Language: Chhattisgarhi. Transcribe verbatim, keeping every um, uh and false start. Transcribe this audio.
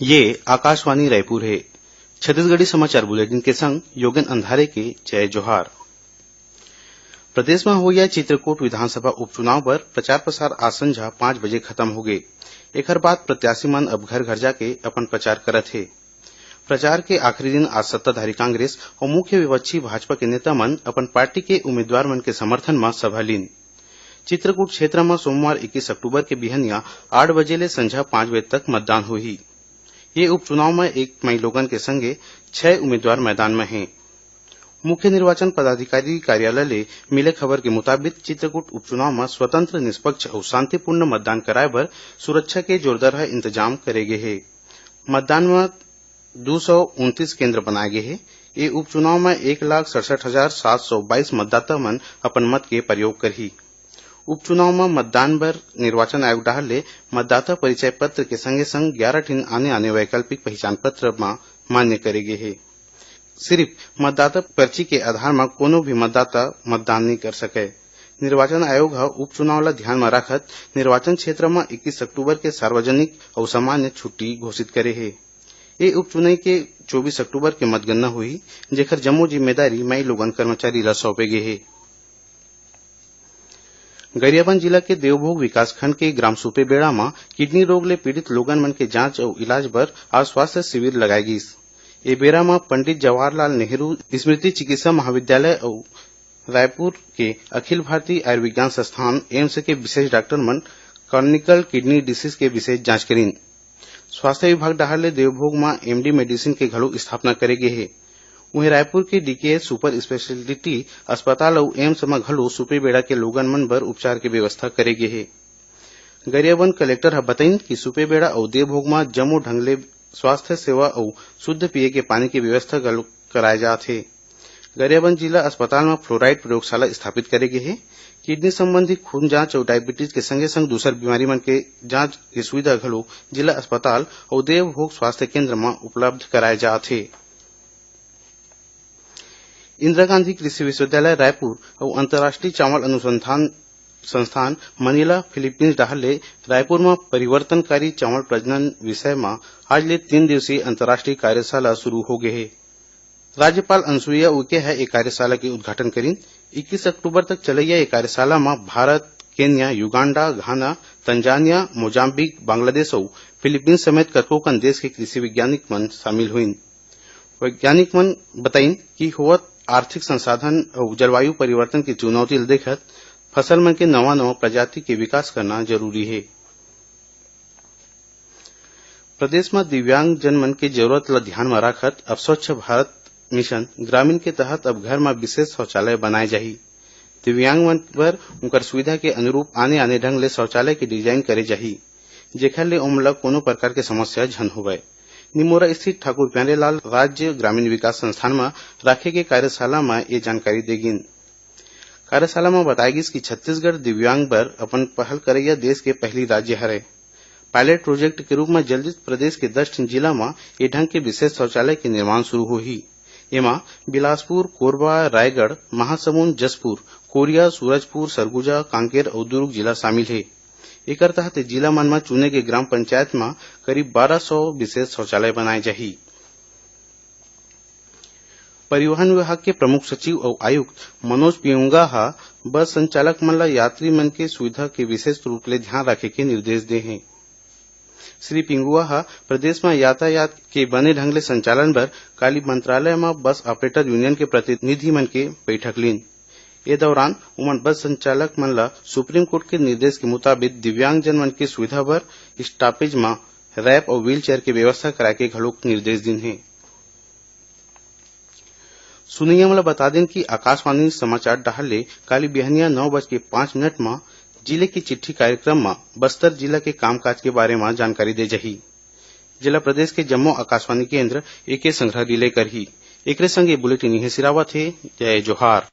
ये आकाशवाणी रायपुर हे। छत्तीसगढ़ी समाचार बुलेटिन के संग योगेन अंधारे के जय जोहार। प्रदेश म होइया चित्रकूट विधानसभा उपचुनाव बर प्रचार प्रसार आज संझा पाँच बजे खत्म होगे। एखर बाद प्रत्याशी मन अब घर घर जाके अपन प्रचार करत हे। प्रचार के आखिरी दिन आज सत्ताधारी कांग्रेस अउ मुख्य विपक्षी भाजपा के नेता मन अपन पार्टी के उम्मीदवार मन के समर्थन म सभा लीन। चित्रकूट क्षेत्र म सोमवार इक्कीस अक्टूबर के बिहनिया आठ बजे ले संझा पाँच बजे तक मतदान होही। ये उपचुनाव म एक माईलोगन के संगे छह उम्मीदवार मैदान म हे। मुख्य निर्वाचन पदाधिकारी कार्यालय ले मिले खबर के मुताबिक चित्रकूट उपचुनाव म स्वतंत्र, निष्पक्ष अउ शांतिपूर्ण मतदान कराए बर सुरक्षा के जोरदार इंतजाम करे गे हे। मतदान म दू सौ उनतीस केंद्र बनाए गे हे। ये उपचुनाव म एक लाख सड़सठ हजार सात सौ बाईस मतदाता मन अपन मत के प्रयोग करही। उपचुनाव म मतदान बर निर्वाचन आयोग डहार ले मतदाता परिचय पत्र के संगे संग ग्यारह ठिन आने आने वैकल्पिक पहचान पत्र म मान्य करे गे हे। सिर्फ मतदाता पर्ची के आधार म कोनो भी मतदाता मतदान नइ कर सकय। निर्वाचन आयोग ह उपचुनाव ल ध्यान म राखत निर्वाचन क्षेत्र म इक्कीस अक्टूबर के सार्वजनिक अउ सामान्य छुट्टी घोषित करे हे। ए उपचुनाव के चौबीस अक्टूबर के मतगणना होही, जेखर जम्मो जिम्मेदारी माई लोगन कर्मचारी ल सौंपे गे हे। गरियाबंद जिला के देवभोग विकासखंड के ग्राम सुपेबेड़ा म किडनी रोग ले पीड़ित लोगन मन के जांच अउ इलाज बर आज स्वास्थ्य शिविर लगाए गिस। ए बेरा म पंडित जवाहरलाल नेहरू स्मृति चिकित्सा महाविद्यालय अउ रायपुर के अखिल भारतीय आयुर्विज्ञान संस्थान, एम्स के विशेष डॉक्टर मन क्लिनिकल किडनी डिसीज के विशेष जांच करिन। स्वास्थ्य विभाग डहार ले देवभोग म एमडी मेडिसिन के घलो स्थापना करे गे हे। उहें, रायपुर के डीकेएस सुपर स्पेशलिटी अस्पताल अउ एम्स म घलो सुपेबेड़ा के लोगन मन बर उपचार के व्यवस्था करे गे हे। गरियाबंद कलेक्टर ह बतइन कि सुपेबेड़ा अउ देवभोग म जम्मो ढंग ले स्वास्थ्य सेवा अउ शुद्ध पीये के पानी के व्यवस्था घलो कराए जात हे। गरियाबंद जिला अस्पताल म फ्लोराइड प्रयोगशाला स्थापित करे गे हे। किडनी संबंधी खून जांच अउ डायबिटीज के संगे संग दूसर बीमारी मन के जांच के सुविधा घलो जिला अस्पताल अउ देवभोग स्वास्थ्य केंद्र म उपलब्ध कराए जात हे। इंदिरा गांधी कृषि विश्वविद्यालय रायपुर अउ अंतर्राष्ट्रीय चावल अनुसंधान संस्थान मनीला फिलीपींस डहार ले रायपुर म परिवर्तनकारी चावल प्रजनन विषय म आज ले तीन दिवसीय अंतर्राष्ट्रीय कार्यशाला शुरू हो गे हे। राज्यपाल अनुसुईया उइके ह ए कार्यशाला के उद्घाटन करिन। इक्कीस अक्टूबर तक चलइया ए कार्यशाला म Bharat, Kenya, Uganda, Ghana, Tanzania, Mozambique, Bangladesh अउ फिलीपींस समेत कतको कन देश के कृषि वैज्ञानिक मन शामिल होइन। वैज्ञानिक मन बताइन कि होवत आर्थिक संसाधन अउ जलवायु परिवर्तन के चुनौती ल देखत फसल मन के नवा-नवा प्रजाति के विकास करना जरूरी हे। प्रदेश म दिव्यांगजन मन के जरूरत ल ध्यान म राखत अब स्वच्छ भारत मिशन ग्रामीण के तहत अब घर म विशेष शौचालय बनाए जाही। दिव्यांग मन बर उनकर सुविधा के अनुरूप आने-आने ढंग ले शौचालय के डिजाइन करे जाही, जेखर ले ओमन ल कोनो प्रकार के समस्या झन होवय। निमोरा स्थित ठाकुर प्यारेलाल राज्य ग्रामीण विकास संस्थान म राखे गे कार्यशाला म ये जानकारी दे गिन। कार्यशाला म बताय गिस कि छत्तीसगढ़ दिव्यांग बर अपन पहल करइया देश के पहिली राज्य हरय। पायलट प्रोजेक्ट के रूप म जल्दीच प्रदेश के दस ठिन जिला म ए ढंग के विशेष शौचालय के निर्माण शुरू होही। एमा बिलासपुर, कोरबा, रायगढ़, महासमुंद, जशपुर, कोरिया, सूरजपुर, सरगुजा, कांकेर अउ दुर्ग जिला शामिल हे। एकर तहत जिला मन म चुने गे ग्राम पंचायत म करीब बारह सौ विशेष शौचालय बनाए जाही। परिवहन विभाग के प्रमुख सचिव अउ आयुक्त मनोज पिंगुआ ह बस संचालक मन ल यात्री मन के सुविधा के विशेष रूप ले ध्यान राखे के निर्देश दे हे। श्री पिंगुआ ह प्रदेश म यातायात के बने ढंग ले संचालन बर काली मंत्रालय म बस ऑपरेटर यूनियन के प्रतिनिधि मन के बैठक लीन। ए दौरान उमन बस संचालक मन ल सुप्रीम कोर्ट के निर्देश के मुताबिक दिव्यांगजन मन के सुविधा बर स्टॉपेज म रैंप अउ व्हीलचेयर के व्यवस्था कराए के घलोक निर्देश दीन हे। सुनइया मन ल बता देन कि आकाशवाणी समाचार डहार ले काली बिहनिया नौ बज के पाँच मिनट म जिले की चिट्ठी कार्यक्रम म बस्तर जिला के कामकाज के बारे म जानकारी दे जाही, जेला प्रदेश के जम्मो आकाशवाणी केंद्र एके संघरा रिले करही। एकरे संग ये बुलेटिन इहें सिरावत हे। जय जोहार।